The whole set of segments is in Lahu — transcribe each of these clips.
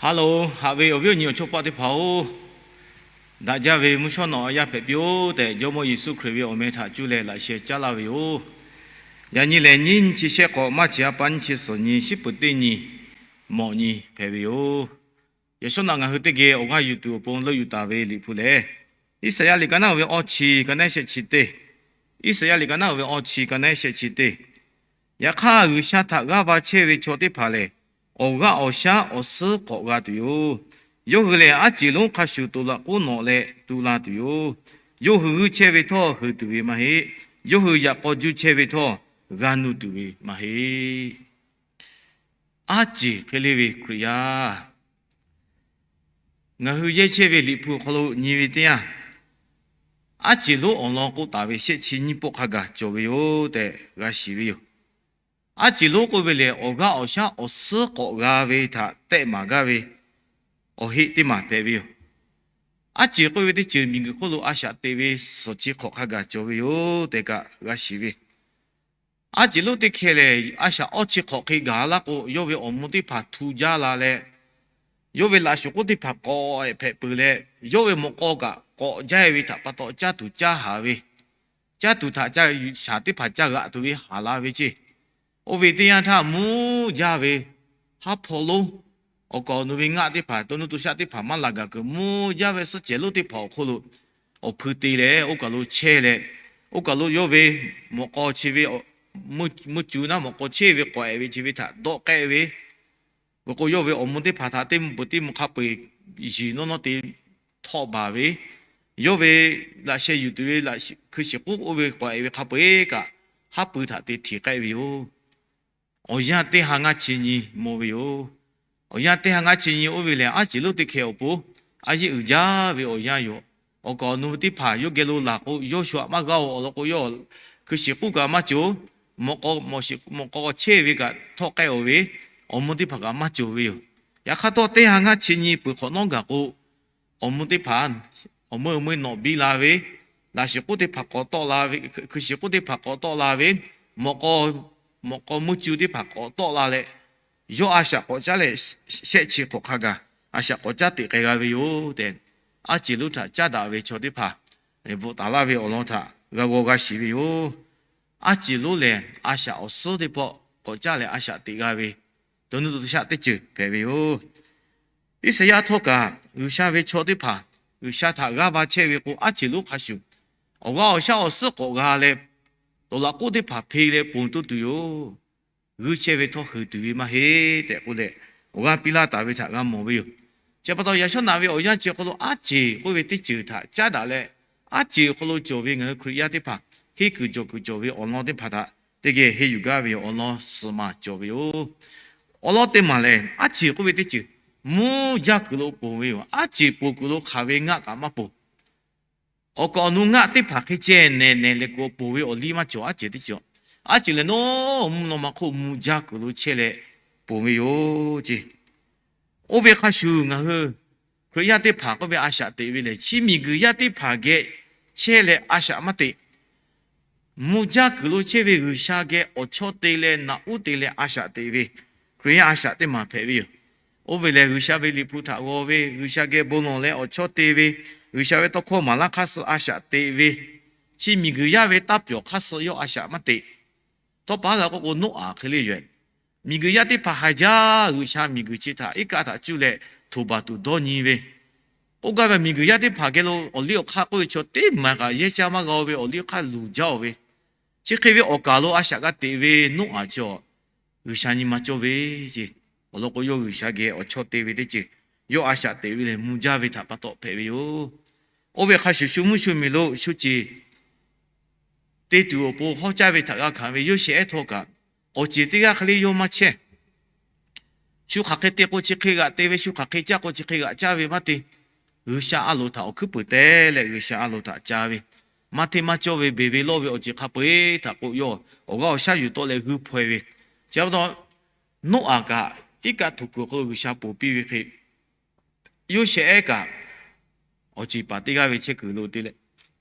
Hello, haꞈ ve awˬ viˉ awˬ nyi awˬ chawˇ paˆ teˇ hpaˍ-oˬ, daꞈ jaˇ ve mvuhˇ shawˉ nawˬ a yaˇ hpehꞈ piˇ-oˆ tehꞈ, Jawˇmawˇ Yeˍsuˆ Hkriꞈ ve awˬ meh htaꞈ cuˇ leh laꞈ sheh caˉ laˇ ve yoˬ. Yaꞈ nyi lehˬ, nyiˇ nyi chi shehˆ k'awꞈ maˇ chi a pa nyiˇ chi suhˍ nyi shiˉ peuˬ teˇ nyi mawꞈ nyi hpehꞈ ve yoˬ. Yaꞈ shawˉ naꞈ ngaˬ hui teˇ geh awˬ g'aˇ yuˬ tuˬ awˬ pon leuˆ yuˬ taˍ ve Liꞈ hpu lehˬ, Iˉsaˍyaˆ liꞈ ka naˉ ve awˇ chi ka naˉ shehˆ chi teˇ, Iˉsaˍyaˆ liꞈ ka naˉ ve awˇ chi ka naˉ shehˆ chi teˇ. Yaꞈ hk'aˇ, G'uiˬsha htaꞈ g'aˇ va chehˇ ve chaw teˇ hpaˍ lehˬ, awˬ g'aˇ awˬ shaˉ awˬ suhˉ k'awꞈ g'a tuˬ yoˬ. Yawˇ hui lehˬ, aˉ ceˬ lonˉ hk'a shuˍ toꞈ laꞈ k'oˉ nawꞈ leh tu la tuˬ yoˬ. Yawˇ hui g'uiˇ chehˇ ve htawˇ heuˬ tuˬ ve maˇ heˆ. Yawˇ hui yaꞈ k'aw juˇ chehˇ ve htawˇ g'a nuˇ tuˬ ve maˇ heˆ. Aˉ ceˬ hk'e le ve Hkriꞈ yaˇ, ngaˬ hui yehˇ chehˇ ve Liꞈ hpu awˬ hk'aw lo nyi ve teˇ yanˇ, aˉ ceˬ lonˉ awˬ lawn k'oˆ taˍ ve shehˆ chi nyiˇ pawˆ hk'a gaˬ cawˬ ve yoˬ tehꞈ g'a shiˍ ve yoˬ. Aˉ ceˬ lonˉ k'oˆ ve lehˬ, awˬ g'aˇ awˬ shaˉ awˬ suhˉ k'awꞈ g'a ve htaꞈ tehˆ maˍ gaˇ ve awˬ heˆ teˇ maˬ hpehꞈ ve yoˬ. Aˉ ceˬ k'oˆ ve teˇ ceuˬ miˬguiˬ hk'oˆ lo a shaꞈ teꞈ ve suhˍ chi hk'awꞈ hk'a gaˬ cawˬ ve yoˬ tehꞈ kaꞈ g'a shiˍ ve. Aˉ ceˬ lonˉ teˇ hkeh lehˬ, a shaꞈ awˇ chi hk'awꞈ hk'e gaˬ laˇ k'o, yawˇ ve awˬ mvuh teˇ hpaˍ htu jaˇ la leh, yawˇ ve laꞈ shuˍ k'oˆ teˇ hpaˍ k'awꞈ hpehꞈ peuˬ leh, yawˇ ve mawꞈ k'aw kaꞈ k'awꞈ jaˇ ve htaꞈ pa taw caˇ tuˬ caˇ haˍ ve, caˇ tuˬ htaꞈ shaˍ teˇ hpaˍ ca g'aꞈ tuˬ ve haˍ la ve ceˇ. Oˇ ve teˇ yanˇ htaˇ, mvuhˇ jaˇ ve haˉ hpawˇ lonˉ, awˬ kaˍ awˬ nu ve ngaˆ teˇ hpaˍ, to nuˇ to shaˆ teˇ hpaˍ maˇ laˬ gaˬ kuiˬ, mvuhˇ jaˇ ve suhˉ cehˬ lonˉ teˇ hpaˍ awˬ hk'oˆ lo awˬ hpui te leh, oˇ kaˬ lo chehˇ leh, oˇ kaˬ lo yawˇ ve mawꞈ k'aw chi ve mvuhˇ cu naˉ mawꞈ k'aw chehˇ ve k'awꞈ ehˍ ve chi ve htaꞈ dawˆ k'ehˆ ve, ve k'o, yawˇ ve awˬ mvuh teˇ hpaˍ htaꞈ teˇ mvuh peuˬ teˇ mvuh hk'a peu-eˬ yiˬ nawˇ nawˇ te htawˆ baˬ ve, yawˇ ve laꞈ sheh yuˬ tuˬ ve hkui shiˍ k'oˆ oˇ ve k'awꞈ ehˍ ve hk'a peu-eˬ kaꞈ, haˉ pui htaꞈ te htiˍ k'ehˆ ve yoˬ. Awˬ yanˇ teˇ ha ngaˇ chi nyi mawˬ ve yoˬ. Awˬ yanˇ teˇ ha ngaˇ chi nyi oˇ ve lehˬ, aˉ ceˬ lonˉ teˇ hkeh awˬ pon a yeˇ uiˍ jaˇ ve awˬ yanˇ yoˬ. Awˬ kaˍ awˬ nu teˇ hpaˍ yawˇ geh lo laˬ k'o, yawˇ shu aꞈ maˇ g'a-oˬ. Awˬ lawn k'o, yawˇ hkui shiˍ k'oˆ kaꞈ maˇ cawˬ, mawꞈ k'aw, mawꞈ k'aw chehˇ ve kaꞈ htawˆ k'ehˆ-oˬ ve, awˬ mvuh teˇ hpaˍ kaꞈ maˇ cawˬ ve yoˬ. Yaꞈ hk'aˇ htawˇ, teˇ ha ngaˇ chi nyi peuˬ hk'awꞈ nawˉ gaˬ k'o, awˬ mvuh teˇ hpaˍ awˬ meuˇ meuˇ nawꞈ biˇ la ve, laꞈ shiˍ k'oˆ teˇ hpaˍ k'awꞈ tawˆ la ve, hkui shiˍ k'oˆ teˇ hpaˍ k'awꞈ tawˆ la ve, mawꞈ k'aw, mawꞈ k'aw mvuhˇ cu teˇ hpaˍ k'awꞈ tawˆ la leh, yawˇ a shaꞈ k'awꞈ caˉ leh, shehˆ chi hk'awꞈ hk'a gaˬ a shaꞈ k'awꞈ caˉ teꞈ k'ai g'a ve yoˬ tehꞈ, aˉ ceˬ lonˉ htaꞈ caˉ daꞈ ve chaw teˇ hpaˍ bvuhꞈ taˍ laˇ ve awˬ lawn htaꞈ g'a g'aw g'a shiˍ ve yoˬ. Aˉ ceˬ lonˉ lehˬ, a shaꞈ awˬ suhˉ teˇ pawˆ k'awꞈ caˉ leh a shaꞈ teꞈ g'a ve, to nuˇ to shaˆ teˇ ceuˬ hpehꞈ ve yoˬ. Iˉsaˍyaˆ htawˇ kaꞈ, G'uiˬsha ve chaw teˇ hpaˍ G'uiˬsha htaꞈ g'aˇ va chehˇ ve k'o, aˉ ceˬ lonˉ hk'a shuˍ awˬ g'aˇ awˬ shaˉ awˬ suhˉ k'awꞈ g'a leh, toꞈ laꞈ k'oˉ teˇ hpaˍ hpe leh ponˬ toˇ tuˬ yoˬ. G'uiˇ chehˇ ve htawˇ heuˬ tuˬ ve maˇ heˆ tehꞈ k'oˆ leh, awˬ g'aˇ piˇ laˇ taˍ ve htaꞈ g'a mawˬ ve yoˬ. Chi pa taw, yaꞈ shawˉ naꞈ ve awˬ yanˇ chi awˬ hk'aw lo aˉ ceˬ k'oˆ ve teˇ ceuˬ htaꞈ caˉ daꞈ leh, aˉ ceˬ awˬ hk'aw lo cawˬ ve ngaˬ hui Hkriꞈ yaˇ teˇ hpaˍ henˇ kuiˬ cawˬ kuiˬ cawˬ ve awˬ lawn teˇ hpaˍ htaꞈ teˇ geh henˇ yuˬ gaˇ ve awˬ lawn suhˍ maˬ cawˬ ve yoˬ. Awˬ lawn teˇ maˬ lehˬ, aˉ ceˬ k'oˆ ve teˇ ceuˬ mvuhˇ jaˇ kuiˬ lo ponˬ ve yoˬ. Aˉ ceˬ ponˬ kuiˬ lo hk'aˬ ve ngaˆ kaꞈ maˇ ponˬ. Awˬ kaˍ awˬ nu ngaˆ teˇ hpaˍ hk'e ceh nehˬ nehˬ leh kuiˬ ponˬ ve awˬ liˇ maˇ cawˬ. Aˉ ceˬ teˇ ceuˬ, aˉ ceˬ lehˬ, nawˉ mvuhˇ naw ma hk'oˆ mvuhˇ jaˇ kuiˬ lo chehˇ leh ponˬ ve yoˬ ceˇ. Oˇ ve hk'a shuˍ, ngaˬ hui Hkriꞈ yaˇ teˇ hpaˍ k'oˆ ve a shaꞈ teꞈ ve lehˬ, chi miˬguiˬ yaˇ teˇ hpaˍ geh chehˇ leh a shaꞈ maˇ teꞈ. Mvuhˇ jaˇ kuiˬ lo chehˇ ve G'uiˬsha geh awˬ chawˇ te leh naꞈ uˉ te leh a shaꞈ teꞈ ve Hkriꞈ yaˇ a shaꞈ teˇ maˬ hpehꞈ ve yoˬ. Oˇ ve lehˬ, G'uiˬsha ve Liꞈ hpu htaꞈ g'aw ve, G'uiˬsha geh bon lawˬ leh awˬ chawˇ te ve, G'uiˬsha ve tawˇ hkawˇ maˍ laˇ hk'aˇ suh a shaꞈ teꞈ ve, chi miˬguiˬ yaˇ ve taˇ pyawˬ hk'aˇ suh yawˇ a shaꞈ maˇ teꞈ. Tawˇ pa g'a k'oˆ k'o, Noˉaꞈ hk'e le yoˬ. Miˬguiˬ yaˇ teˇ hpaˍ haiˬ jaˇ G'uiˬsha miˬguiˬ chi htaꞈ iˉ kaˆ htaꞈ cuˇ leh htoꞈ baˬ tuˬ dawˇ nyi ve, k'oˆ gaˇ ve miˬguiˬ yaˇ teˇ hpaˍ geh lo awˬ liˇ awˬ hk'aˇ k'oˆ ve chaw teˇ maˬ kaꞈ yehˇ caˇ maˇ g'a-o ve awˬ liˇ awˬ hk'aˇ luˬ jaˇ-oˬ ve, chi hk'e ve awˬ kaˍ lo a shaꞈ g'a teꞈ ve Noˉaꞈ chi awˬ, G'uiˬsha nyi ma cawˇ ve ceˇ. Awˬ lawn k'o, yawˇ G'uiˬsha geh awˬ chawˇ te ve teˇ ceuˬ, yawˇ a shaꞈ teꞈ ve lehˬ, mvuhˇ jaˇ ve htaꞈ pa taw hpehꞈ ve yoˬ. Oˇ ve hk'a shuˍ, shu mvuhˇ shu miˬ lo shu ceˬ te tuˬ awˬ pon hawˉ caˇ ve htaꞈ g'a hkanˍ ve Yoˇsehꞈ ehˉ htawˇ kaꞈ, awˬ ceˬ teˇ g'aˇ hk'e le yawˇ maˇ chehˇ. Shu hk'aˬ hk'e te k'o, chi hk'e g'aꞈ te ve, shu hk'aˬ hk'e caˇ k'o, chi hk'e g'aꞈ caˇ ve maˇ te. G'uiˬsha a loˍ htaꞈ awˬ hkuiˉ puiˍ te leh G'uiˬsha a loˍ htaꞈ ca ve, maˇ hteˇ maˇ cawˇ ve beˬ ve lawˇ ve awˬ ceuˬ hk'a peu-eˬ htaꞈ k'o, yawˇ awˬ g'aˇ awˬ shaˉ yuˬ tawˆ leh g'uiˇ hpaw-e ve. Chi pa taw, Noˉaꞈ kaꞈ iˉ kaˆ htoꞈ kuiˬ awˬ hk'aw lo G'uiˬsha ponˬ piˇ ve hk'e, Yoˇsehꞈ ehˉ kaꞈ awˬ ceˬ paˍ teˇ g'aˇ ve chehˇ kuiˬ lo te leh,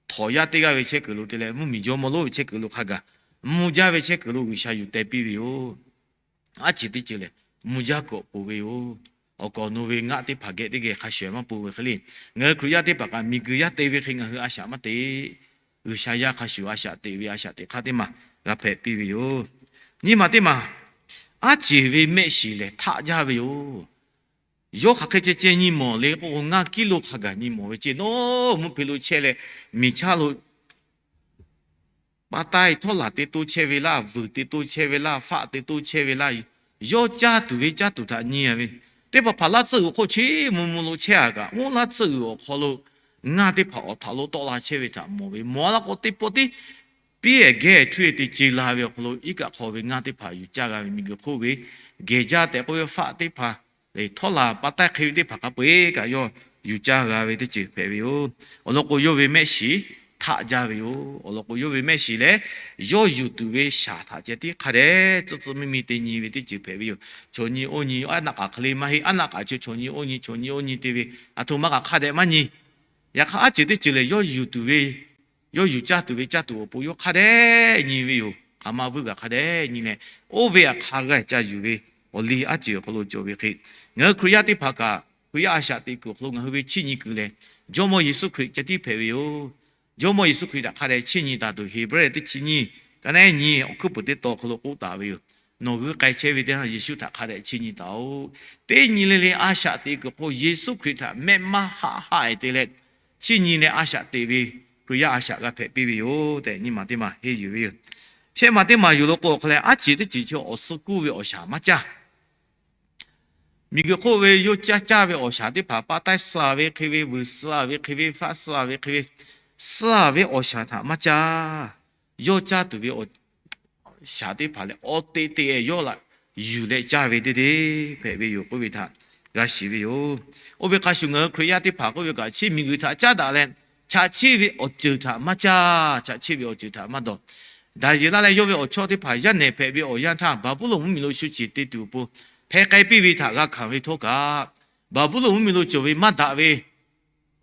htawnˍ yaˇ teˇ g'aˇ ve chehˇ kuiˬ lo te leh, mvuhˇmiˬ jawˇmawˇ lonˉ ve chehˇ kuiˬ lo hk'a gaˬ, mvuhˇ jaˇ ve chehˇ kuiˬ lo G'uiˬsha yuˬ teh piˇ ve yoˬ. Aˉ ceˬ teˇ ceuˬ lehˬ, mvuhˇ jaˇ kuiˬ awˬ ponˬ ve yoˬ. awˬ kaˍ awˬ nu ve ngaˆ teˇ hpaˍ geh teˇ geh hk'a shuˍ maˇ pon ve hk'e le, ngaˬ hui Hkriꞈ yaˇ teˇ hpaˍ kaꞈ miˬguiˬ yaˇ te ve hk'e ngaˬ hui a shaꞈ maˇ te. G'uiˬsha yaˇ hk'a shuˍ a shaꞈ teꞈ ve a shaꞈ teꞈ hk'aˇ teˇ maˬ g'a hpehꞈ piˇ ve yoˬ. Nyi maˬ teˇ maˬ, aˉ ceˬ ve mehˆ shiˍ lehˬ htaˆ jaˇ ve yoˬ. Yawˇ hk'aˬ hk'e ceh ceh nyi mawˬ le k'o, ngaˇ kiˇ lo hk'a gaˬ nyi mawˬ ve ceˇ. Nawˬ mvuhˇ hpe lo chehˇ leh, miˬ chaˇ lo pa taiˇ htawˇ laˬ te to chehˇ ve laˇ, vuiˬ te to chehˇ ve laˇ, faˆ te to chehˇ ve laˇ, yawˇ caˇ tuˬ ve caˇ tuˬ htaꞈ nyi a ve, teˇ hpaˍ hpaˍ laˇ tsuhˇ g'uiˬ hk'oˆ chi mvuh mvuh lo chehˇ a kaꞈ, oˇ laˇ tsuhˇ g'uiˬ awˬ hk'aw lo ngaˇ teˇ hpaˍ awˬ htaꞈ lo tawˆ la chehˇ ve htaꞈ mawˬ ve, mawˬ a laˇ k'o teˇ pawˆ tiˉ piˇ ehˍ geh ehˍ htuˇ e te ce la ve awˬ hk'aw lo, iˉ kaˆ hk'aw ve ngaˇ teˇ hpaˍ yuˬ caˇ g'a ve, miˬguiˬ hk'oˆ ve gehˬ jaˇ tehꞈ k'oˆ ve faˆ teˇ hpaˍ, htawˇ laˬ pa taiˇ hk'e ve teˇ hpaˍ hk'a peu eˬ kaꞈ yawˇ yuˬ caˇ g'a ve teˇ ceuˬ hpehꞈ ve yoˬ. Awˬ lawn k'o, yawˇ ve mehˆ shiˍ htaˆ jaˇ ve yoˬ. Awˬ lawn k'o, yawˇ ve mehˆ shiˍ lehˬ, yawˇ yuˬ tuˬ ve shaˍ htaꞈ ceh tiˉ hk'a dehꞈ tcuhˇ tcuhˇ miˇ miˇ te nyi ve teˇ ceuˬ hpehꞈ ve yoˬ. Chaw nyi oˇ nyi, aˉ naˆ k'aꞈ hk'e le maˇ heˆ. Aˉ naˆ k'aꞈ chi chaw nyi oˇ nyi, chaw nyi oˇ nyi te ve, aˬ htoꞈ ma kaꞈ hk'a dehꞈ maˇ nyi. Yaꞈ hk'aˇ, aˉ ceˬ teˇ ceuˬ lehˬ, yawˇ yuˬ tuˬ ve, yawˇ yuˬ caˇ tuˬ ve caˇ tuˬ awˬ pon yawˇ hk'a dehꞈ nyi ve yoˬ. Hk'aˬ ma vuiˇ g'a hk'a dehꞈ nyi leh, oˇ ve aꞈ hk'a g'a ca yuˬ ve awˬ liˇ aˉ ceˬ awˬ hk'aw lo cawˬ ve hk'e, ngaˬ hui Hkriꞈ yaˇ teˇ hpaˍ kaꞈ Hkriꞈ yaˇ a shaꞈ teꞈ kuiˬ awˬ hk'aw lo ngaˬ hui ve chiˇ nyi kuiˬ lehˬ, Jawˇmawˇ Yeˍsuˆ Hkriꞈ ceh tiˉ hpehꞈ ve yoˬ. Jawˇmawˇ Yeˍsuˆ Hkriꞈ htaꞈ hk'a dehꞈ chiˇ nyi taˍ tuˬ, Heˍbrehˇ teˇ chi nyiˇ ka neˉ nyi awˬ hkuiˉ puiˍ teˇ taw awˬ hk'aw lo k'oˆ taˍ ve yoˬ. Nawˬ hui k'ai chehˇ ve teˇ yanˇ Yeˍsuˆ htaꞈ hk'a dehꞈ chiˇ nyi taˍ-oꞈ. Teˇ nyi le le a shaꞈ teꞈ kuiˬ hk'aw Yeˍsuˆ Hkriꞈ htaꞈ mehˆ maˇ haˆ haˆ e te leh, chiˇ nyi leh a shaꞈ teꞈ ve Hkriꞈ yaˇ a shaꞈ g'a hpehꞈ piˇ ve yoˬ tehꞈ, nyi ma teˇ maˬ henˇ yuˬ ve yoˬ. Shehˆ ma teˇ maˬ yuˬ lo k'o, awˬ hk'a leh aˉ ceˬ teˇ ceuˬ chi awˬ suh kuˇ ve awˬ shaˍ maˇ caˇ. Miˬguiˬ hk'oˆ ve yawˇ caˇ caˇ ve awˬ shaˍ teˇ hpaˍ, pa taiˇ suh ve hk'e ve, vuiˬ suh ve hk'e ve, faˆ suh ve hk'e ve, suh ve awˬ shaˍ htaꞈ maˇ caˇ. Yawˇ caˇ tuˬ ve shaˍ teˇ hpaˍ lehˬ, awˬ teꞈ teꞈ yawˇ laꞈ yuˬ leh caˇ ve teˇ deˇ hpehꞈ ve yoˬ k'oˆ ve htaꞈ g'a shiˍ ve yoˬ. Oˇ ve hk'a shuˍ, ngaˬ hui Hkriꞈ yaˇ teˇ hpaˍ k'oˆ ve kaꞈ, chi miˬguiˬ htaꞈ caˉ daꞈ leh, chaꞈ chiˆ ve awˬ ceuˬ htaꞈ maˇ caˇ, chaꞈ chiˆ ve awˬ ceuˬ htaꞈ maˇ dawˬ. Daˍyeˍlaˆ leh yawˇ ve awˬ chawˇ teˇ hpaˍ yaˇ nehˬ hpehꞈ ve awˬ yanˇ htaˇ, Baˍbuˍlonˍ mvuhˇmiˬ lo shu ceˬ te tuˬ awˬ pon hpeh k'ai piˇ ve htaꞈ g'a hkanˍ ve htawˇ kaꞈ, Baˍbuˍlonˍ mvuhˇmiˬ lo cawˬ ve maˇ daꞈ ve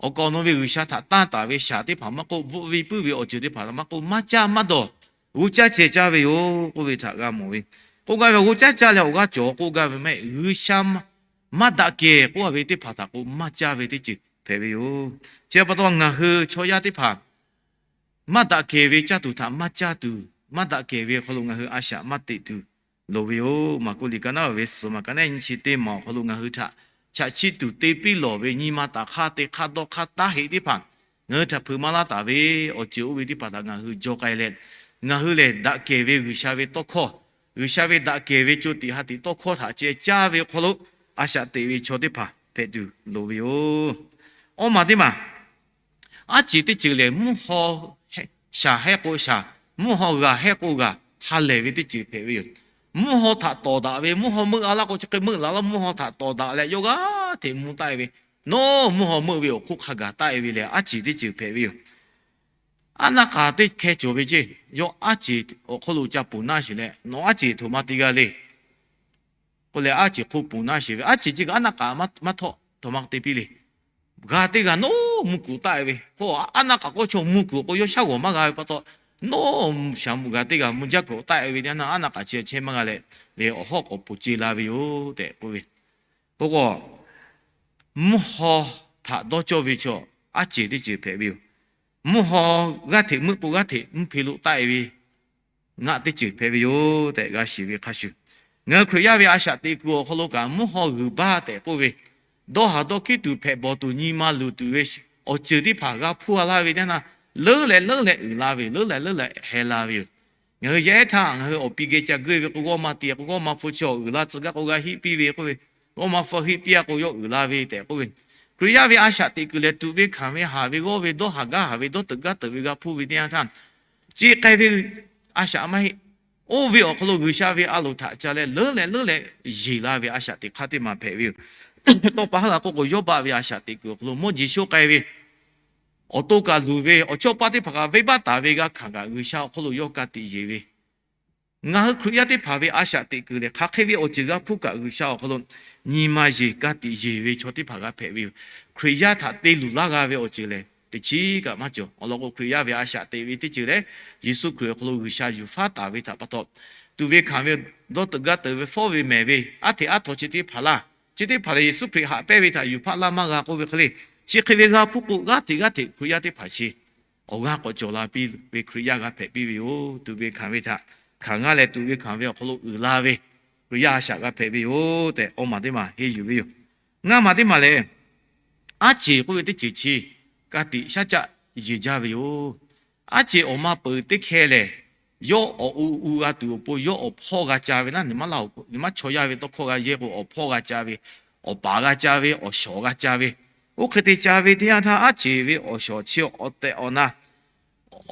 awˬ kaˍ awˬ nu ve g'uiˬsha htaꞈ tanˇ taˍ ve shaˍ teˇ hpaˍ maˇ k'oˆ, bvuhꞈ ve puiˉ ve awˬ ceuˬ teˇ hpaˍ maˇ k'oˆ, maˇ caˇ maˇ dawˬ, g'oˇ caˇ ceh caˇ ve yoˬ k'oˆ ve htaꞈ g'a mawˬ ve. K'oˆ gaˇ ve, g'oˇ caˇ caˇ leh awˬ g'aˇ cawˬ k'oˆ gaˇ ve maˇ heˆ. G'uiˬsha maˇ daꞈ kehˬ k'oˆ ve teˇ hpaˍ htaꞈ k'o maˇ caˇ ve teˇ ceuˬ hpehꞈ ve yoˬ. Chi pa taw ngaˬ hui chaw yaˇ teˇ hpaˍ maˇ daꞈ kehˬ ve caˇ tuˬ htaꞈ maˇ caˇ tuˬ, maˇ daꞈ kehˬ ve awˬ hk'aw lo ngaˬ hui a shaꞈ maˇ teꞈ tuˬ loˍ ve yoˬ. Maˍkuˆ liꞈ ka naˉ ve suhˍ maˬ ka naˉ nyi chi teˇ maˬ awˬ hk'aw lo ngaˬ hui htaꞈ chaꞈ chiˆ tuˬ te piˇ lawˬ ve nyi ma taˍ hk'aˇ te hk'aˇ dawˇ hk'aˇ taˇ heˆ teˇ hpaˍ ngaˬ hui htaꞈ hpeuꞈ maˇ laˇ taˍ ve awˬ ceuˬ oˇ ve teˇ hpaˍ htaꞈ ngaˬ hui jaw k'ai leh, ngaˬ hui lehˬ daꞈ kehˬ ve G'uiˬsha ve tawˇ hkawˇ, G'uiˬsha ve daꞈ kehˬ ve co tiꞈ ha tiꞈ tawˇ hkawˇ htaꞈ ceh caˇ ve awˬ hk'aw lo a shaꞈ teꞈ ve chaw teˇ hpaˍ hpehꞈ tuˬ loˍ ve yoˬ. Awˇ maˬ teˇ maˬ, aˉ ceˬ teˇ ceuˬ lehˬ, mvuhˇ haw shaˍ hehˆ k'o shaˍ, mvuhˇ haw g'aˬ hehˆ k'o g'aˬ ha lehˬ ve teˇ ceuˬ hpehꞈ ve yoˬ. Mvuhˇ haw htaꞈ tawˍ daꞈ ve, mvuhˇ haw meuˆ a laˇ k'o chi hk'e meuˆ la laˇ, mvuhˇ haw htaꞈ tawˍ daꞈ leh yawˇ g'aˇ hteꞈ mvuh taˆ e ve, nawˬ mvuhˇ haw meuˆ ve awˬ hk'oˆ hk'a gaˬ taˆ e ve lehˬ, aˉ ceˬ teˇ ceuˬ hpehꞈ ve yoˬ. Aˉ naˆ k'aꞈ teˇ hkeh cawˬ ve ceˇ, yawˇ aˉ ceˬ awˬ hk'aw lo ca ponˬ naˇ sheˍ leh, nawˬ aˉ ceˬ htoꞈ ma te g'a le k'oˆ leh, aˉ ceˬ hk'oˆ ponˬ naˇ sheˍ ve, aˉ ceˬ chi kaꞈ aˉ naˆ k'aꞈ maˇ htawˆ, htoꞈ ma te piˇ le. G'a teˇ g'aˇ nawˬ mvuh kuˬ taˆ e ve k'o, aˉ naˆ k'aꞈ k'oˆ chaw mvuh kuˬ k'o yawˇ shaˉ g'awˬ maˇ g'a ve pa taw, nawˬ shaˍ mvuh g'a teˇ g'aˇ mvuh jaˇ kuˬ taˆ e ve teˇ yanˇ, aˉ naˆ k'aꞈ chi chehˇ maˇ g'a leh, leh awˬ hawˉ k'awꞈ poˬ ce la ve yoˬ tehꞈ k'oˆ ve. K'o k'o, mvuhˇ haw htaꞈ dawˇ cawˇ ve chaw aˉ ceˬ teˇ ceuˬ hpehꞈ ve yoˬ. Mvuhˇ haw g'aˇ hteꞈ meuˆ k'o g'aˇ hteꞈ mvuhˇ hpe lo taˆ e ve ngaˆ teˇ ceuˬ hpehꞈ ve yoˬ tehꞈ g'a shiˍ ve hk'a shuˍ, ngaˬ hui Hkriꞈ yaˇ ve a shaꞈ teꞈ kuiˬ awˬ hk'aw lo kaꞈ mvuhˇ haw g'uiˬ baˇ tehꞈ k'oˆ ve, dawˇ haˍ dawˇ hkiˉ tuˬ hpehꞈ bawˬ tuˬ nyi ma luˬ tuˬ ve awˬ ceuˬ teˇ hpaˍ g'a hpuˇ a laˇ ve teˇ yanˇ, leuˉ leh leuˉ leh uiˍ la ve, leuˉ leh leuˉ leh heh la ve yoˬ. Ngaˬ hui yaˇ ehˉ htaˇ ngaˬ hui awˬ pi geh ca geuˆ ve k'o, g'awˇ ma te k'o, g'awˇ ma hpu chi awˬ uiˍ la tcuh gaˇ k'o g'a hiˆ piˇ ve k'oˆ ve, g'awˇ ma hpu hiˆ piˇ a k'o yawˇ uiˍ la ve tehꞈ k'oˆ ve, Hkriꞈ yaˇ ve a shaꞈ teꞈ kuiˬ lehˬ, tuꞈ ve hkanˍ ve haˍ ve g'awˇ ve dawˇ haˍ gaˇ haˍ ve dawˇ teuꞈ gaˇ teuꞈ ve g'a hpuˇ ve teˇ yanˇ htaˇ, ce k'ai ve a shaꞈ maˇ heˆ. Oˇ ve awˬ hk'aw lo G'uiˬsha ve a loˍ htaꞈ ca leh leuˉ leh leuˉ leh yeˬ la ve a shaꞈ teꞈ hk'aˇ teˇ maˬ hpehꞈ ve yoˬ. Tawˇ pa haˉ g'a k'oˆ k'o, Yawˇbaˆ ve a shaꞈ teꞈ kuiˬ awˬ hk'aw lo mawˇ jeˬ shoˆ k'ai ve, awˬ to kaꞈ luˬ ve, awˬ chawˇ paˇ teˇ hpaˍ kaꞈ venˇbaˆ taˍ ve g'a hkanˍ kaꞈ G'uiˬsha awˬ hk'aw lo yawˇ ka tiꞈ yeˬ ve, ngaˬ hui Hkriꞈ yaˇ teˇ hpaˍ ve a shaꞈ teꞈ kuiˬ lehˬ, hk'aˬ hk'e ve awˬ ceuˬ g'a hpuˇ kaꞈ G'uiˬsha awˬ hk'aw lo nyi ma yeˬ ka tiꞈ yeˬ ve chaw teˇ hpaˍ g'a hpehꞈ ve yoˬ. Hkriꞈ yaˇ htaꞈ te luˬ laˇ g'a ve awˬ ceuˬ lehˬ, teˇ chiˉ kaꞈ maˇ cawˬ. Awˬ lawn k'o, Hkriꞈ yaˇ ve a shaꞈ teꞈ ve teˇ ceuˬ lehˬ, Yeˍsuˆ Hkriꞈ awˬ hk'aw lo G'uiˬsha yuˬ faˉ taˍ ve htaꞈ pa taw, tuꞈ ve hkanˍ ve dawˇ teuꞈ gaˇ teuꞈ ve fawˉ ve mehˍ ve aˉ hteꞈ aˉ htaw chi teˇ hpaˍ laˇ Chi teˇ hpaˍ lehˬ, Yeˍsuˆ Hkriꞈ haꞈ pehnˇ ve htaꞈ yuˬ hpaˆ laˇ maˇ g'a k'oˆ ve hk'e le, chi hk'e ve g'a hpuˇ k'o, g'aˇ hteꞈ g'aˇ hteꞈ Hkriꞈ yaˇ teˇ hpaˍ chi awˬ g'aˇ k'awꞈ cawˬ la piˇ ve Hkriꞈ yaˇ g'a hpehꞈ piˇ ve yoˬ. Tuꞈ ve hkanˍ ve htaꞈ hkanˍ g'aˇ leh, tuꞈ ve hkanˍ ve awˬ hk'aw lo uiˍ la ve Hkriꞈ yaˇ a shaꞈ g'a hpehꞈ ve yoˬ tehꞈ, awˇ maˬ teˇ maˬ henˇ yuˬ ve yoˬ. Ngaˇ maˬ teˇ maˬ lehˬ, aˉ ceˬ k'oˆ ve teˇ ceuˬ chi ka tiꞈ shaˉ caˆ yeˬ jaˇ ve yoˬ. Aˉ ceˬ awˬ ma peuˬ teˇ hkeh lehˬ, yawˇ awˬ u u g'a tuˬ awˬ pon yawˇ awˬ hpawˇ g'a ca ve naˉ, nyi maˇ chaw yaˇ ve tawˇ hkawˇ g'a yehˇ k'o, awˬ hpawˇ g'a ca ve, awˬ paˍ g'a ca ve, awˬ shawˍ g'a ca ve, oˇ hk'e te ca ve teˇ yanˇ htaˇ, aˉ ceˬ ve awˬ shawˍ chi awˬ tehˬ awˬ na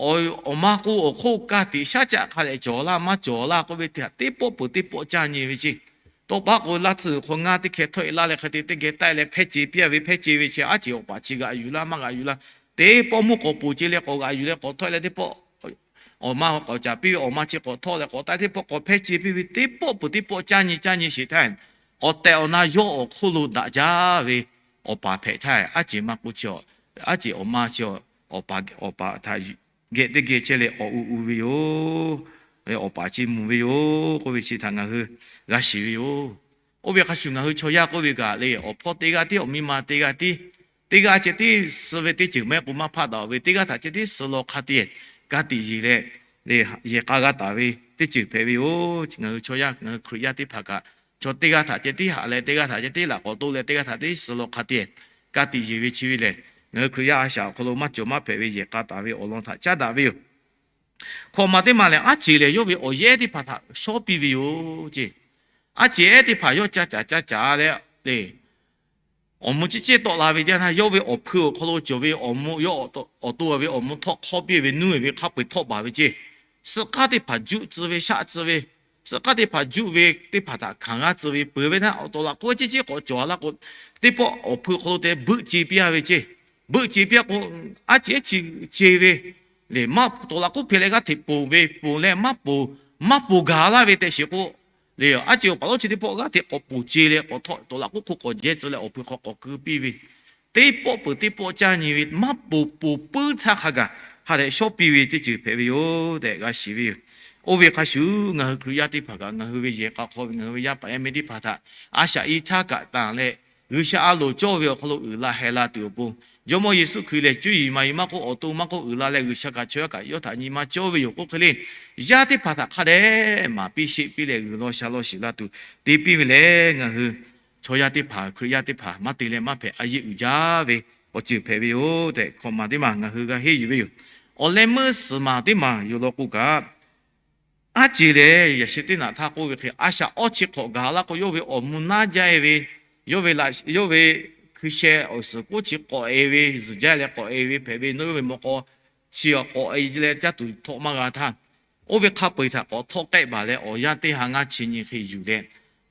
awˬ ma k'o, awˬ hk'oˆ ka tiꞈ shaˉ caˆ hk'a dehꞈ cawˬ laˇ maˇ cawˬ laˇ k'oˆ ve teˇ htaꞈ teˇ pawˆ peuˬ teˇ pawˆ caˇ nyi ve ceˇ. Tawˇ paˉ k'o, laˇ tsuhˇ hk'aw ngaˇ teˇ hkeh htawˆ e laˇ leh, hk'e te teˇ geh taˆ e leh hpehˇ ce piˇ a ve, hpehˇ ce ve chi aˉ ceˬ awˬ paˍ chi g'aꞈ yuˬ laˇ maˇ g'aꞈ yuˬ laˇ, teˇ pawˆ mvuhˇ k'awꞈ poˬ ce leh k'awꞈ g'aꞈ yuˬ leh k'awꞈ htawˆ e leh teˇ pawˆ awˬ ma k'awꞈ caˍ piˇ ve, awˬ ma chi k'awꞈ htawˆ leh k'awꞈ taˆ teˇ pawˆ k'awꞈ hpehˇ ce piˇ ve, teˇ pawˆ peuˬ teˇ pawˆ caˇ nyi caˇ nyi sheˍ htaˇ, awˬ tehˬ awˬ na yawˇ awˬ hk'oˆ lo daꞈ jaˇ ve awˬ paˍ hpehꞈ htaˇ, aˉ ceˬ ma k'o chi, aˉ ceˬ awˬ ma chi awˬ paˍ htaꞈ geh teˇ geh chehˇ leh awˬ u u ve yoˬ. Awˬ paˍ chi mvuhˬ ve yoˬ k'oˆ ve chi htaꞈ ngaˬ hui g'a shiˍ ve yoˬ. Oˇ ve hk'a shuˍ ngaˬ hui chaw yaˇ k'oˆ ve kaꞈ le, awˬ hpawˇ teˇ g'aˇ tiˉ, awˬ miˇ ma teˇ g'aˇ tiˉ, teˇ g'aˇ ceh tiˉ suh ve teˇ ceuˬ maˇ heˆ k'o maˇ hpaˆ daꞈ ve, teˇ g'aˇ htaꞈ ceh tiˉ suh law hk'a te ka tiꞈ yeˬ leh, yehˬ k'a g'a taˍ ve teˇ ceuˬ hpehꞈ ve yoˬ. Ngaˬ hui chaw yaˇ, ngaˬ hui Hkriꞈ yaˇ teˇ hpaˍ kaꞈ, chaw teˇ g'aˇ htaꞈ ceh tiˉ haꞈ leh teˇ g'aˇ htaꞈ ceh tiˉ laꞈ k'awꞈ toˆ leh teˇ g'aˇ htaꞈ tiˉ suh law hk'a te ka tiꞈ yeˬ ve chi ve lehˬ, ngaˬ hui Hkriꞈ yaˇ a shaꞈ awˬ hk'aw lo maˇ cawˬ maˇ hpehꞈ ve yehˬ k'a taˍ ve awˬ lawn htaꞈ caˉ daꞈ ve yoˬ. Hkawꞈ maˬ teˇ maˬ lehˬ, aˉ ceˬ lehˬ yawˇ ve awˬ yehˉ teˇ hpaˍ htaꞈ shawˉ piˇ ve yoˬ ceˇ. Aˉ ceˬ ehˉ teˇ hpaˍ yawˇ ca caˍ ca caˍ leh le, awˬ mvuh ciˉ ceˉ tawˆ la ve teˇ yanˇ htaˇ, yawˇ ve awˬ hpui awˬ hk'aw lo cawˬ ve awˬ mvuh, yawˇ awˬ to ve awˬ mvuh htawˆ hk'awˇ piˇ ve nuˇ ve hk'a peu-eˬ htawˆ baˬ ve ceˇ. Suhˆ k'aˉ teˇ hpaˍ juˆ tcuh ve shaˆ tcuh ve, suhˆ k'aˉ teˇ hpaˍ juˆ ve teˇ hpaˍ htaꞈ hkanˍ g'aˇ tcuh ve peuˬ ve htaˇ, awˬ tawˍ laꞈ k'oˆ ceˇ ceˇ k'awꞈ cawˬ a laˇ k'o, teˇ pawˆ awˬ hpui hk'aw lo te beuˆ ce piˇ a ve ceˇ. Beuˆ ce piˇ a k'o, aˉ ceˬ ehˉ chi ce ve le, maˇ tawˍ laꞈ k'oˆ hpehꞈ leh g'aˇ hteꞈ ponˬ ve, ponˬ leh maˇ ponˬ, maˇ ponˬ gaˬ laˇ ve tehꞈ shiˍ k'o le, aˉ ceˬ awˬ paˍ lonˉ chi teˇ pawˆ g'aˇ hteꞈ k'awꞈ ponˬ ce leh k'awꞈ htawˆ tawˍ laꞈ k'oˆ hk'oˆ k'awꞈ jehˇ tcuh leh awˬ hpui hk'aw k'awꞈ keu piˇ ve, teˇ pawˆ peuˬ teˇ pawˆ caˇ nyi ve, maˇ ponˬ ponˬ puiˉ htaˇ hk'a gaˬ hk'a dehꞈ shawˉ piˇ ve teˇ ceuˬ hpehꞈ ve yoˬ tehꞈ g'a shiˍ ve yoˬ. Oˇ ve hk'a shuˍ ngaˬ hui Hkriꞈ yaˇ teˇ hpaˍ kaꞈ, ngaˬ hui ve yehˬ k'a hk'aw ve ngaˬ hui ve yaˇ paˍ yaˇ miˇ teˇ hpaˍ htaꞈ a shaꞈ i htaˇ kaꞈ tanˬ leh, G'uiˬsha a loˍ cawˇ ve awˬ hk'aw lo uiˍ la heh la tuˬ awˬ pon, Jawˇmawˇ Yeˍsuˆ Hkriꞈ lehˬ cuˇ yiˍ maˍ yiˍ maˇ k'oˆ, awˬ to maˇ k'oˆ, uiˍ la leh G'uiˬsha kaꞈ chaw yaˇ kaꞈ yawˇ htaꞈ nyi ma cawˇ ve yoˬ k'oˆ hk'e le, yaˇ teˇ hpaˍ htaꞈ hk'a dehꞈ maˍ piˇ sheˆ piˇ leh g'uiˬ law sha law shiˍ la tuˬ te piˇ ve lehˬ, ngaˬ hui chaw yaˇ teˇ hpaˍ, Hkriꞈ yaˇ teˇ hpaˍ maˇ te leh maˇ hpehꞈ a yeˇ uiˍ jaˇ ve awˬ ceuˬ hpehꞈ ve yoˬ tehꞈ, hkawꞈ maˬ teˇ maˬ ngaˬ hui g'a henˇ yuˬ ve yoˬ. Awˬ leh meuˇ suhˍ maˬ teˇ maˬ yoˬ law k'o kaꞈ, aˉ ceˬ lehˬ, yaꞈ sheh teˇ naꞈ htaˇ k'oˆ ve hk'e, a shaꞈ awˇ chi hk'awꞈ gaˬ laˇ k'o, yawˇ ve awˬ mvuh naˉ jaˇ e ve, yawˇ ve, yawˇ ve hkui sheh awˬ suhˍ k'oˆ chi k'awꞈ e ve, zuhˬ jaˇ leh k'awꞈ e ve hpehꞈ ve, nawˬ yawˇ ve mawꞈ k'aw chi k'awꞈ e leh caˇ tuˬ htawˆ maˇ g'a htaˇ, oˇ ve hk'a peu-eˬ htaꞈ k'awꞈ htawˆ k'ehˆ baˬ leh, awˬ yanˇ teˇ ha ngaˇ chi nyi hk'e yuˬ leh,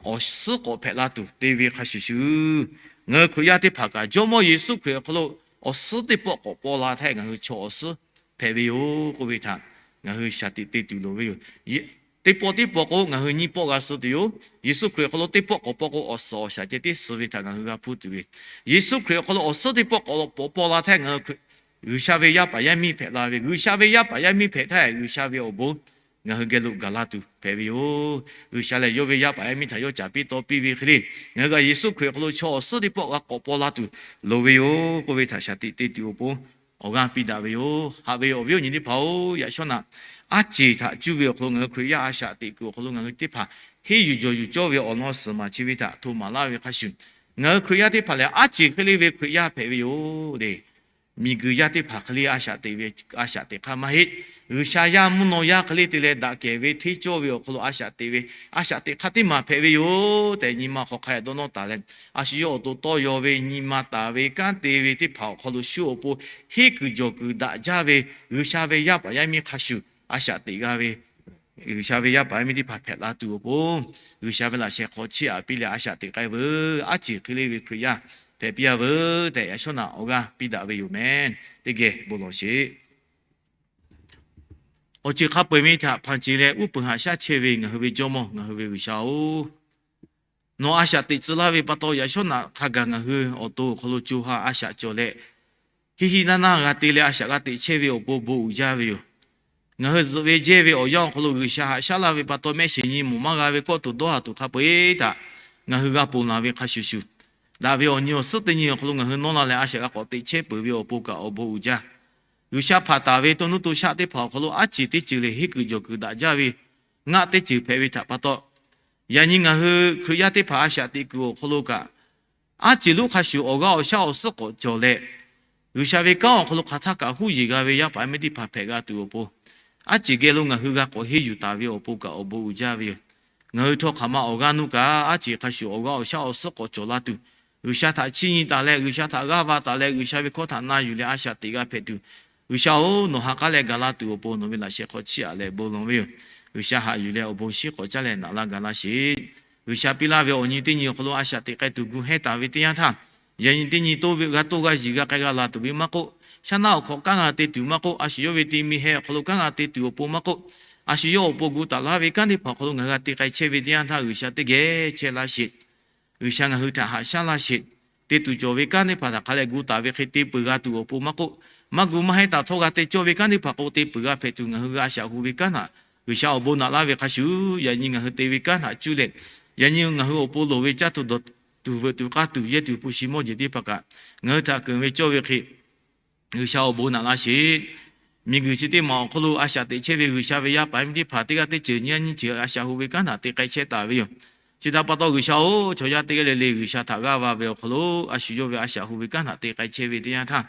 awˬ suhˉ k'awꞈ hpehꞈ la tuˬ te ve hk'a shuˍ shuˍ, ngaˬ hui Hkriꞈ yaˇ teˇ hpaˍ kaꞈ Jawˇmawˇ Yeˍsuˆ Hkriꞈ awˬ hk'aw lo awˬ suhˉ teˇ pawˆ k'awꞈ paw la htaˇ, ngaˬ hui chaw awˬ suhˉ hpehꞈ ve yoˬ k'oˆ ve htaꞈ ngaˬ hui shaˍ tiꞈ te tuˬ loˍ ve yoˬ. Teˇ pawˆ teˇ pawˆ k'o, ngaˬ hui nyiˇ pawˆ g'a suh tuˬ yoˬ. Yeˍsuˆ Hkriꞈ awˬ hk'aw lo teˇ pawˆ k'awꞈ paw k'o, awˬ suhˍ awˬ shaˍ ceh tiˉ suh ve htaꞈ ngaˬ hui g'a hpuˇ tuˬ ve. Yeˍsuˆ Hkriꞈ awˬ hk'aw lo awˬ suhˉ teˇ pawˆ k'awꞈ paw la htaˇ, ngaˬ hui G'uiˬsha ve yaˇ paˍ yaˇ miˇ hpehꞈ la ve, G'uiˬsha ve yaˇ paˍ yaˇ miˇ hpehꞈ htaˇ, G'uiˬsha ve awˬ bon ngaˬ hui geh lo gaˬ la tuˬ hpehꞈ ve yoˬ. G'uiˬsha lehˬ, yawˇ ve yaˇ paˍ yaˇ miˇ htaꞈ yawˇ caˍ piˇ taw piˇ ve hk'e le, ngaˬ hui kaꞈ Yeˍsuˆ Hkriꞈ awˬ hk'aw lo chaw awˬ suhˉ teˇ pawˆ g'a k'awꞈ paw la tuˬ loˍ ve yoˬ k'oˆ ve htaꞈ shaˍ tiꞈ te tuˬ awˬ pon, awˬ g'aˇ piˇ daꞈ ve yoˬ. Haꞈ ve awˬ viˉ awˬ nyi teˇ hpaˍ-oˬ, yaꞈ shawˉ naꞈ aˉ ceˬ htaꞈ cuˇ ve awˬ hk'aw lo ngaˬ hui Hkriꞈ yaˇ a shaꞈ teꞈ kuiˬ awˬ hk'aw lo ngaˬ hui teˇ hpaˍ henˇ yuˬ jawˬ yuˬ cawˇ ve awˬ lawn suhˍ maˬ chi ve htaꞈ hto maˍ laˇ ve hk'a shuˍ, ngaˬ hui Hkriꞈ yaˇ teˇ hpaˍ lehˬ, aˉ ceˬ hk'e le ve Hkriꞈ yaˇ hpehꞈ ve yoˬ le. Miˬguiˬ yaˇ teˇ hpaˍ hk'e le a shaꞈ teꞈ ve, a shaꞈ teꞈ hk'aˇ maˇ heˆ. G'uiˬsha yaˇ mvuhˇ naw yaˇ hk'e le te leh daꞈ kehˬ ve hteˇ cawˇ ve awˬ hk'aw lo a shaꞈ teꞈ ve, a shaꞈ teꞈ hk'aˇ teˇ maˬ hpehꞈ ve yoˬ tehꞈ, nyi ma hk'aw hk'a dehꞈ dawˇ nawˇ taˍ leh, a shu yawˇ awˬ to tawˇ yaw ve nyi ma taˍ ve kanˉ te ve teˇ hpaˍ awˬ hk'aw lo shu awˬ pon henˇ kuiˬ jawˬ kuiˬ daꞈ jaˇ ve G'uiˬsha ve yaˇ paˍ yaˇ miˇ hk'a shuˍ a shaꞈ teꞈ g'a ve G'uiˬsha ve yaˇ paˍ yaˇ miˇ teˇ hpaˍ hpehꞈ la tuˬ awˬ pon, G'uiˬsha ve laꞈ sheh hk'aw chiˇ aꞈ piˇ leh a shaꞈ teꞈ k'ai veuˬ. Aˉ ceˬ hk'e le ve Hkriꞈ yaˇ hpehꞈ piˇ a veuˬ tehꞈ, yaꞈ shawˉ naꞈ awˬ g'aˇ piˇ daꞈ ve yoˬ meh. Teˇ geh bon lawˬ sheˍ. Awˬ ceuˬ hk'a peu-eˬ ve htaꞈ hpanˍ ceˬ leh uˉ peunˍ haꞈ shaˉ chehˇ ve ngaˬ hui ve Jawˇmawˇ, ngaˬ hui ve G'uiˬsha-oˬ, nawˬ a shaꞈ teꞈ tcuh laˇ ve pa taw, yaꞈ shawˉ naꞈ hk'a gaˬ ngaˬ hui awˬ to awˬ hk'aw lo co ha a shaꞈ cawˬ leh, hiˆ hiˆ naˇ naˇ g'a te leh a shaꞈ g'a teꞈ chehˇ ve awˬ pon bon uiˍ jaˇ ve yoˬ. Ngaˬ hui zuhꞈ ve jehˇ ve awˬ yanˇ awˬ hk'aw lo G'uiˬsha haꞈ shaˉ laˇ ve pa taw, mehˆ shiˍ nyi mawˬ maˇ g'a ve kawˆ tuˬ dawˇ haˍ tuˬ hk'a peu-eˬ htaꞈ ngaˬ hui g'a ponˬ laˬ ve hk'a shuˍ shuˍ, daꞈ ve awˬ nyi awˬ suhˉ teˇ nyi awˬ hk'aw lo ngaˬ hui nawˇ la leh a shaꞈ g'a k'awꞈ teꞈ chehˇ peuˬ ve awˬ pon kaꞈ awˬ bon uiˍ jaˇ. G'uiˬsha hpanˍ taˍ ve to nuˇ to shaˆ teˇ hpaˍ awˬ hk'aw lo aˉ ciˍ teˇ ceuˬ lehˬ henˇ kuiˬ jawˬ kuiˬ daꞈ jaˇ ve, ngaˆ teˇ ceuˬ hpehꞈ ve htaꞈ pa taw, yaꞈ nyi ngaˬ hui Hkriꞈ yaˇ teˇ hpaˍ a shaꞈ teꞈ kuiˬ awˬ hk'aw lo kaꞈ, aˉ ciˍ lonˉ hk'a shuˍ awˬ g'aˇ awˬ shaˉ awˬ suhˉ k'awꞈ cawˬ leh, G'uiˬsha ve kanˉ awˬ hk'aw lo hk'aˬ htaˇ kaꞈ huˉ yeˬ g'a ve yaˇ paˍ yaˇ miˇ teˇ hpaˍ hpehꞈ g'a tuˬ awˬ pon, aˉ ciˍ geh lo ngaˬ hui g'a k'awꞈ henˇ yuˬ taˍ ve awˬ pon kaꞈ awˬ bon uiˍ jaˇ ve yoˬ. Ngaˬ hui htawˇ hk'aˬ ma awˬ g'aˇ nuˇ kaꞈ aˉ ciˍ hk'a shuˍ awˬ g'aˇ awˬ shaˉ awˬ suhˉ k'awꞈ cawˬ la tuˬ, G'uiˬsha htaꞈ chiˇ nyi taˍ leh G'uiˬsha htaꞈ g'aˇ va taˍ leh G'uiˬsha ve hkawˇ htaꞈ na yuˬ leh a shaꞈ teꞈ g'a hpehꞈ tuˬ, G'uiˬsha-oˬ, nawˬ ha k'aˉ leh gaˬ la tuˬ awˬ pon nawˬ ve laꞈ sheh hk'aw chiˇ aꞈ leh bon lawˬ ve yoˬ. G'uiˬsha haꞈ yuˬ leh awˬ bon shinˉ k'awꞈ caˇ leh naꞈ laˇ gaˬ laˇ sheˍ. G'uiˬsha piˇ laˇ ve awˬ nyi teˇ nyi awˬ hk'aw lo a shaꞈ teꞈ k'ai tuˬ gu hehˇ taˍ ve teˇ yanˇ htaˇ, yaꞈ nyi teˇ nyi toˇ ve g'a toˇ g'a yiˬ g'a k'ai g'a laˬ tuˬ ve maˇ k'oˆ, shaˉ naˆ awˬ hk'awꞈ kanˉ g'a te tuˬ maˇ k'oˆ, a shu yawˇ ve te mi heh awˬ hk'aw lo kanˉ g'a te tuˬ awˬ pon maˇ k'oˆ, a shu yawˇ awˬ pon gu taˍ laˇ ve kanˉ teˇ hpaˍ awˬ hk'aw lo ngaˬ hui g'a te k'ai chehˇ ve teˇ yanˇ htaˇ G'uiˬsha teˇ geh chehˇ laˇ sheˍ. G'uiˬsha ngaˬ hui htaꞈ haꞈ shaˉ laˇ sheˍ. Te tuˬ cawˬ ve kanˉ teˇ hpaˍ htaꞈ hk'a leh gu taˍ ve hk'e te peuˬ g'a tuˬ awˬ pon maˇ k'oˆ, maˇ gu maˇ heˆ taˍ htawˇ g'a te cawˇ ve kanˉ teˇ hpaˍ k'o te peuˬ g'a hpehꞈ tuˬ ngaˬ hui g'a a shaꞈ hu ve kanˉ htaꞈ G'uiˬsha awˬ bon naꞈ laˇ ve hk'a shuˍ, yaꞈ nyi ngaˬ hui te ve kanˉ htaꞈ cuˇ leh, yaꞈ nyi ngaˬ hui awˬ pon loˍ ve caˇ tuˬ dawˬ tuˬ veuꞈ tuˬ k'aˇ tuˬ yehˇ tuˬ hpu shi mawˇ jeˬ teˇ hpaˍ kaꞈ ngaˬ hui htaꞈ keunˍ ve cawˇ ve hk'e G'uiˬsha awˬ bon naꞈ laˇ sheˍ. Miˬguiˬ chi teˇ maˬ awˬ hk'aw lo a shaꞈ teꞈ chehˇ ve G'uiˬsha ve yaˇ paˍ yaˇ miˇ teˇ hpaˍ teˇ g'aˇ teˇ ceuˬ nyiˇ g'aˇ nyiˇ ceuˬ a shaꞈ hu ve kanˉ htaꞈ te k'ai chehˇ taˍ ve yoˬ. Chi htaꞈ pa taw G'uiˬsha-oˬ, chaw yaˇ teˇ g'aˇ le le G'uiˬsha htaꞈ g'aˇ va ve awˬ hk'aw lo a shu yawˇ ve a shaꞈ hu ve kanˉ htaꞈ te k'ai chehˇ ve teˇ yanˇ htaˇ,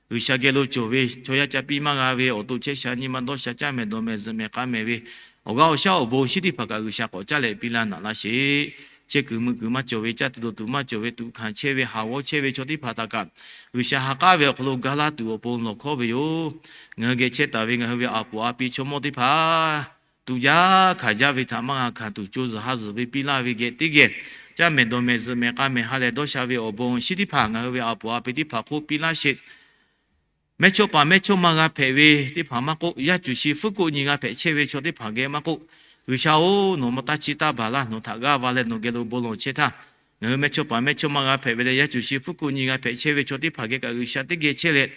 G'uiˬsha geh lo cawˬ ve chaw yaˇ ca piˇ maˇ g'a ve awˬ to chehˇ sha nyi ma dawˇ sha caˇ mehˍ dawˬ mehˍ zuhꞈ mehˍ k'a mehˍ ve awˬ g'aˇ awˬ shaˉ awˬ bon shinˉ teˇ hpaˍ kaꞈ G'uiˬsha k'awꞈ caˇ leh piˇ laˇ naꞈ laˇ sheˍ. Chehˇ kuiˬ meuꞈ kuiˬ maˇ cawˬ ve, caˇ tuˬ dawˬ tuˬ maˇ cawˬ ve, tuꞈ hkanˍ chehˇ ve, haˍ g'awˇ chehˇ ve chaw teˇ hpaˍ htaꞈ kaꞈ G'uiˬsha ha k'aˉ ve awˬ hk'aw lo ga laˇ tuˬ awˬ pon lawˬ hkawˉ ve yoˬ. Ngaˬ hui geh chehˇ taˍ ve ngaˬ hui ve a poˍ a pi chaw mawˇ teˇ hpaˍ tuꞈ jaˇ hkanˍ jaˇ ve htaꞈ maˇ g'a hkanˍ tuˬ, co zuhˬ ha zuhˬ ve piˇ laˇ ve geh teˇ geh, caˇ mehˍ dawˬ mehˍ zuhꞈ mehˍ k'a mehˍ ha lehˬ dawˇ sha ve awˬ bon shinˉ teˇ hpaˍ ngaˬ hui ve a poˍ a pi teˇ hpaˍ hk'oˆ piˇ laˇ sheˍ. Mehˇchawˇ paˍ mehˇchawˇma g'a hpehꞈ ve teˇ hpaˍ maˇ k'oˆ, yaˇ cuˬ shi fuˉ koˆ nyi g'a hpehꞈ chehˇ ve chaw teˇ hpaˍ geh maˇ k'oˆ, G'uiˬsha-oˬ, nawˬ ma taˇ chiˇ taˇ baˬ laˇ, nawˬ htaꞈ g'aˇ va leh nawˬ geh lo bon lawˬ chehˇ htaˇ, ngaˬ hui mehˇchawˇ paˍ mehˇchawˇma g'a hpehꞈ ve leh yaˇ cuˬ shi fuˉ koˆ nyi g'a hpehꞈ chehˇ ve chaw teˇ hpaˍ geh kaꞈ G'uiˬsha teˇ geh chehˇ leh,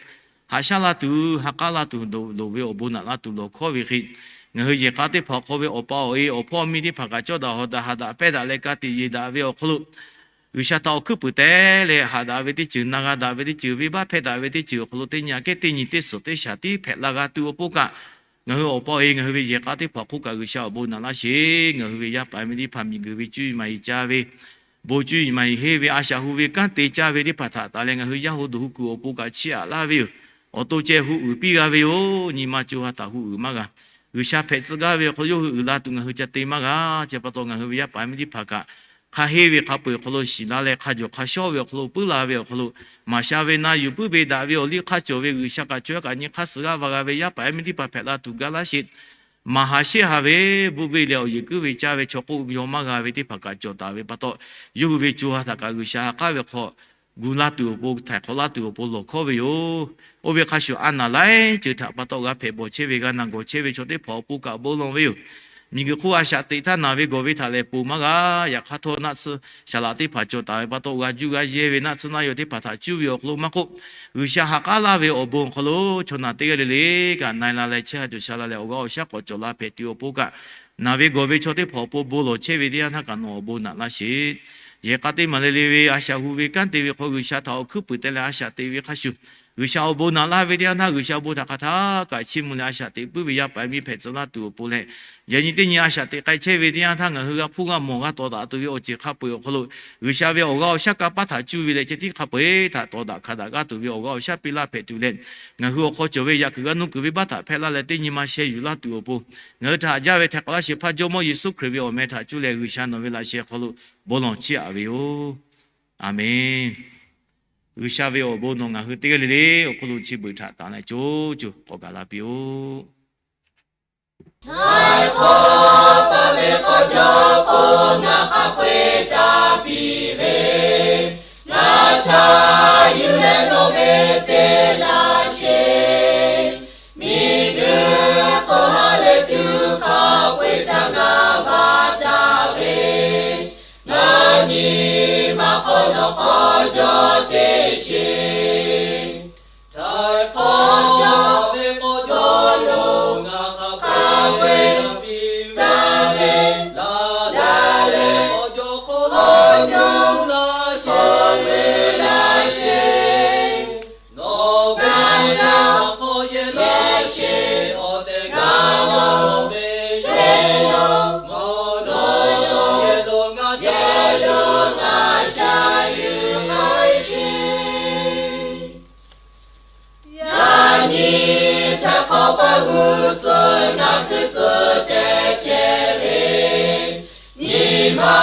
haꞈ shaˉ laˇ tuˬ, ha k'aˉ laˇ tuˬ, loˍ ve awˬ bon naꞈ laˇ tuˬ lawˬ hkawˉ ve hk'e, ngaˬ hui yehˬ k'a teˇ hpaˍ awˬ hk'aw ve awˬ pa awˬ e awˬ hpawˇ miˇ teˇ hpaˍ kaꞈ cawˇ daꞈ hawˍ daꞈ haꞈ daꞈ pehnˇ daꞈ leh ka tiꞈ yeˬ daꞈ ve awˬ hk'aw lo G'uiˬsha htaꞈ awˬ hkuiˉ puiˍ teh leh haꞈ daꞈ ve teˇ ceuˬ, na g'a daꞈ ve teˇ ceuˬ, venˇbaˆ hpehˇ daꞈ ve teˇ ceuˬ awˬ hk'aw lo teˇ nyi aꞈ kehˉ teˇ nyi teˇ suhˍ teˇ shaˍ tiˉ hpehꞈ la g'a tuˬ awˬ pon kaꞈ, ngaˬ hui awˬ pa awˬ e ngaˬ hui ve yehˬ k'a teˇ hpaˍ hk'oˆ kaꞈ G'uiˬsha awˬ bon naꞈ laˇ sheˍ. Ngaˬ hui ve yaˇ paˍ miˇ teˇ hpaˍ miˬguiˬ ve cuˇ yiˍ maˍ yiˍ ca ve, bon cuˇ yiˍ maˍ yiˍ henˇ ve a shaꞈ hu ve kanˉ te caˇ ve teˇ hpaˍ htaꞈ taˍ leh ngaˬ hui yaˇ hu dawˬ hu kuiˬ awˬ pon kaꞈ chiˇ aꞈ laˇ ve yoˬ. Awˬ to ceh hu uiˍ piˇ g'a ve yoˬ. Nyi ma co ha htaꞈ hu uiˍ maˇ g'a. G'uiˬsha hpehꞈ tcuh gaˇ ve awˬ hk'aw lo yawˇ hui uiˍ la tuˬ ngaˬ hui ca te maˇ g'a. Chi pa taw ngaˬ hui ve yaˇ paˍ miˇ teˇ hpaˍ kaꞈ hk'a henˇ ve hk'a peu-eˬ awˬ hk'aw lo shiˍ la leh hk'a jawˬ hk'a shawˉ ve awˬ hk'aw lo puiˉ la ve awˬ hk'aw lo, maˍ sha ve na yuˬ puiˉ ve daꞈ ve awˬ liˇ hk'a cawˬ ve G'uiˬsha kaꞈ chaw yaˇ kaꞈ nyi hk'aˇ suh g'aˇ va g'a ve yaˇ paˍ miˇ teˇ hpaˍ hpehꞈ la tuˬ gaˇ laˇ sheˍ. Maˍ haˍ sheˆ haˍ ve, bvuhˆ ve leh awˬ yeˬ kuiˉ ve caˇ ve chaw k'oˆ yaw maˇ g'a ve teˇ hpaˍ kaꞈ cawˬ taˍ ve pa taw, yawˇ hui ve co ha htaꞈ kaꞈ G'uiˬsha ha k'aˉ ve hk'aw gu laˇ tuˬ awˬ pon, htaiˍ hk'awꞈ laˇ tuˬ awˬ pon lawˬ hkawˉ ve yoˬ. Oˇ ve hk'a shuˍ a naˍ laiˉ ceuˬ htaꞈ pa taw g'a hpehꞈ bawˬ chehˇ ve, g'a naˬ gawˬ chehˇ ve chaw teˇ hpaˍ awˬ pon kaꞈ bon lawˬ ve yoˬ. Miˬguiˬ hk'oˆ a shaꞈ teꞈ htaˇ naˬ ve gawˬ ve htaꞈ lehˬ ponˬ maˇ g'a. Yaꞈ hk'aˇ htawˇ naˆ tsuhˇ shaˍ laꞈ teˇ hpaˍ cawˬ taˍ ve pa taw, g'a juˇ g'a yehˇ ve naˆ tsuhˇ naˆ yaw teˇ hpaˍ htaꞈ cuˇ ve awˬ hk'aw lo maˇ k'oˆ, G'uiˬsha ha k'aˉ laˇ ve awˬ bon awˬ hk'aw lo chaw naˬ teˇ g'aˇ le le kaꞈ na e la leh chehˇ ha cawˬ sha la leh awˬ g'aˇ awˬ shaˉ k'awꞈ cawˬ la hpehꞈ tuˬ awˬ pon kaꞈ, naˬ ve gawˬ ve chaw teˇ hpaˍ awˬ pon bon lawˬ chehˇ ve teˇ yanˇ htaˇ kaꞈ nawˬ awˬ bon naꞈ laˇ sheˍ. Yehˬ k'a teˇ maˬ le le ve a shaꞈ hu ve kanˉ te ve hk'aw G'uiˬsha htaꞈ awˬ hkuiˉ puiˍ teh leh a shaꞈ teꞈ ve hk'a shuˍ, G'uiˬsha awˬ bon naꞈ laˇ ve teˇ yanˇ htaˇ G'uiˬsha bon htaꞈ hk'a htaˇ kaꞈ chiˇ mvuh leh a shaꞈ teꞈ puiˉ ve yaˇ paˍ miˇ hpehꞈ tcuh laˇ tuˬ awˬ pon leh, yaꞈ nyi teˇ nyi a shaꞈ teꞈ k'ai chehˇ ve teˇ yanˇ htaˇ ngaˬ hui g'a hpuˇ g'a mawˬ g'a tawˍ daꞈ tuˬ ve awˬ ceuˬ hk'a peu-eˬ awˬ hk'aw lo G'uiˬsha ve awˬ g'aˇ awˬ shaˉ kanˇ paˆ htaꞈ cuˇ ve leh ceh tiˉ hk'a peu-eˬ htaꞈ tawˍ daꞈ hkanˍ daꞈ g'aˇ tuˬ ve awˬ g'aˇ awˬ shaˉ piˇ laˇ hpehꞈ tuˬ leh, ngaˬ hui awˬ hk'aw cawˬ ve yaꞈ kuiˬ g'a nuˇ kuiˬ venˇbaˆ htaꞈ hpehˇ laˇ leh teˇ nyi ma sheh yuˬ laˇ tuˬ awˬ pon, ngaˬ hui htaꞈ haꞈ jaˇ ve htaiˍ hk'awꞈ laˇ shehˍ hpaˇ Jawˇmawˇ Yeˍsuˆ Hkriꞈ ve awˬ meh htaꞈ cuˇ leh G'uiˬsha nawˬ ve laꞈ sheh hk'aw lo bon lawˬ chiˇ aꞈ ve yoˬ. Aˬmenˍ. G'uiˬsha ve awˬ bon nawˬ ngaˬ hui teˇ g'aˇ le le awˬ hk'aw lo chi beuꞈ htaꞈ tanˍ leh co co k'awꞈ gaˬ la piˇ-oˆ. Htaiˍ hk'awꞈ paˍ ve k'awꞈ jaw k'o, ngaˬ hk'a peu-eˬ ca piˇ ve, ngaˬ ca yuˬ leh nawˬ ve te laˇ sheˍ. Miˬguiˬ hk'oˆ ha lehˬ tuˬ hk'a peu-eˬ ca ngaˬ va taˍ ve, ngaˬ nyi ma hk'aw nawˬ k'awꞈ jaw teˇ sheˍ. Htaiˍ hk'awꞈ paˍ ve k'awꞈ jaw lo ngaˬ hk'a peu-eˬ ca piˇ ve, laˬ leh k'awꞈ jaw hk'oˆ lo Awˬ pa G'uiˬ shu ngaˬ hkui tcuh ceh chehˇ ve, nyi ma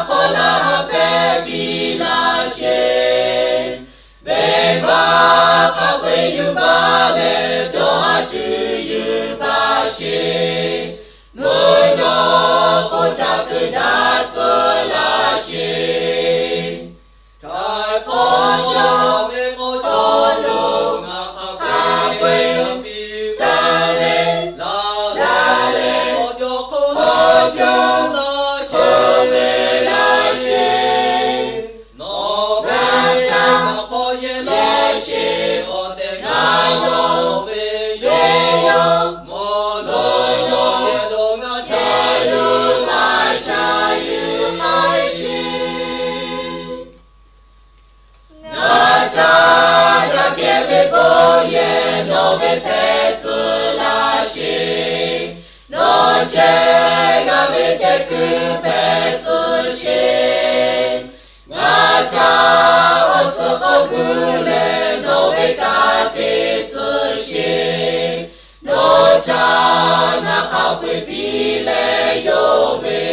hk'aw la ha pehˇ piˇ laˇ sheˍ. Venˇbaˆ hk'a peu-eˬ yuˬ baˬ leh, jawˇ ha cuˇ yuˬ baˬ sheˍ. Mvuhˇ nawˬ k'oˆ ca kuiˬ jaˇ tcuh laˇ sheˍ. Htaiˍ hk'awˇ ve k'o, chaw lo ngaˬ hk'a peu-eˬ piˇ taˍ leh, laˬ leh, awˬ jaw hk'oˆ lo laˇ sheˍ, ve laˇ sheˍ. Nawˬ ve htaꞈ hk'awꞈ yehˇ laˇ sheˍ, awˬ tehˬ ngaˬ nawˬ ve yoˬ. Mvuhˇ naw lo yehˬ lo ngaˬ ca yuˬ laˇ sha yuˬ k'ai sheˍ. Ngaˬ htaꞈ daꞈ kehˬ ve bon yehˬ nawˬ ve hpehꞈ tcuh laˇ sheˍ. Nawˬ chehˇ g'a ve chehˇ kuiˬ hpehꞈ tcuh sheˍ. Ngaˬ htaꞈ awˬ suhˍ k'awꞈ gu leh nawˬ ve ka te tcuh sheˍ. Nawˬ htaꞈ ngaˬ hk'a peu-eˬ piˇ leh yawˇ ve